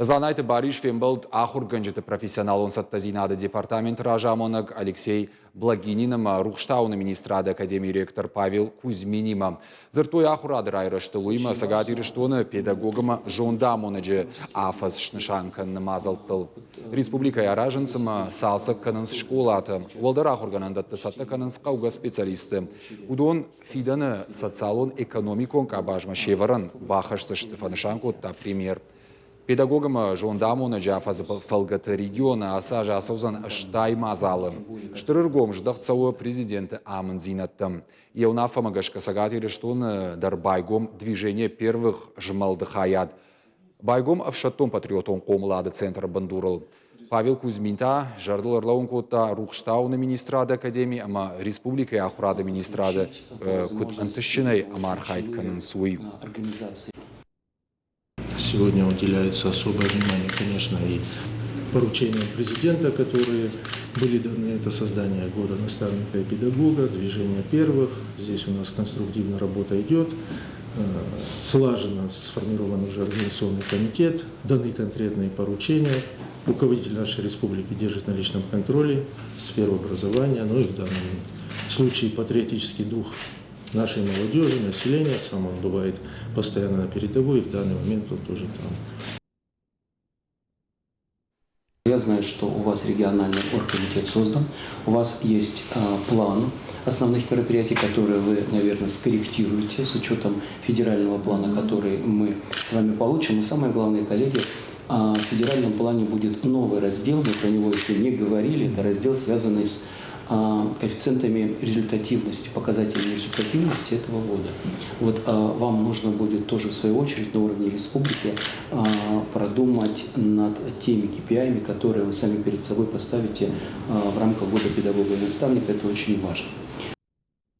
Дзанайты Барис фембӕлд ахуыргӕнджыты профессионалон цӕттӕдзинады департаменты разамонӕг Алексей Благинин ӕмӕ Рухстауыны министрады академийы ректор Павел Кузьминимӕ. Дзырдтой ахуырады райрӕзтыл, уыимӕ Цӕгат Ирыстоны педагог ӕмӕ зондамонӕджы афӕдз снысан кӕныны мадзӕлттыл. Республикӕйы аразынц ӕмӕ цалцӕг кӕнынц скъолатӕ, уӕлдӕр ахуыргӕнӕндӕтты цӕттӕ кӕнынц хъӕугӕ специалистты. Уыдон фидӕны социалон-экономикон къабазмӕ се вӕрӕн бахӕсдзысты, фӕнысан кодта премьер. Педагог ӕмӕ зондамонӕджы афӕдзы фӕлгӕты регионы ацы аз ацӕудзӕн 80 мадзалы. Стыр ӕргом здӕхт цӕуы президенты амынддзинӕдтӕм. Йӕ уынаффӕмӕ гӕсгӕ Цӕгат Ирыстоны дӕр байгом «Движение первых» змӕлды хайад. Байгом ӕфсӕддон-патриотон хъомылады центры бындурыл. Павел Кузьмин та зӕрдыл ӕрлӕууын кодта Рухстауыны министрады академи ӕмӕ республикӕйы ахуырады министрады куыд ӕнтыстджынӕй ӕмархайд кӕнынц, уый. Сегодня уделяется особое внимание, конечно, и поручениям президента, которые были даны, это создание года наставника и педагога, движение первых. Здесь у нас конструктивная работа идет. Слаженно сформирован уже организационный комитет, даны конкретные поручения. Руководитель нашей республики держит на личном контроле сферу образования, ну и в данном случае патриотический дух нашей молодежи, населения. Сам он бывает постоянно на передовой, и в данный момент он тоже там. Я знаю, что у вас региональный оргкомитет создан, у вас есть план основных мероприятий, которые вы, наверное, скорректируете с учетом федерального плана, который мы с вами получим. И самое главное, коллеги, в федеральном плане будет новый раздел, мы про него еще не говорили, это раздел, связанный с коэффициентами результативности, показателями результативности этого года. Вот вам нужно будет тоже в свою очередь на уровне республики продумать над теми KPI, которые вы сами перед собой поставите в рамках года педагога и наставника. Это очень важно.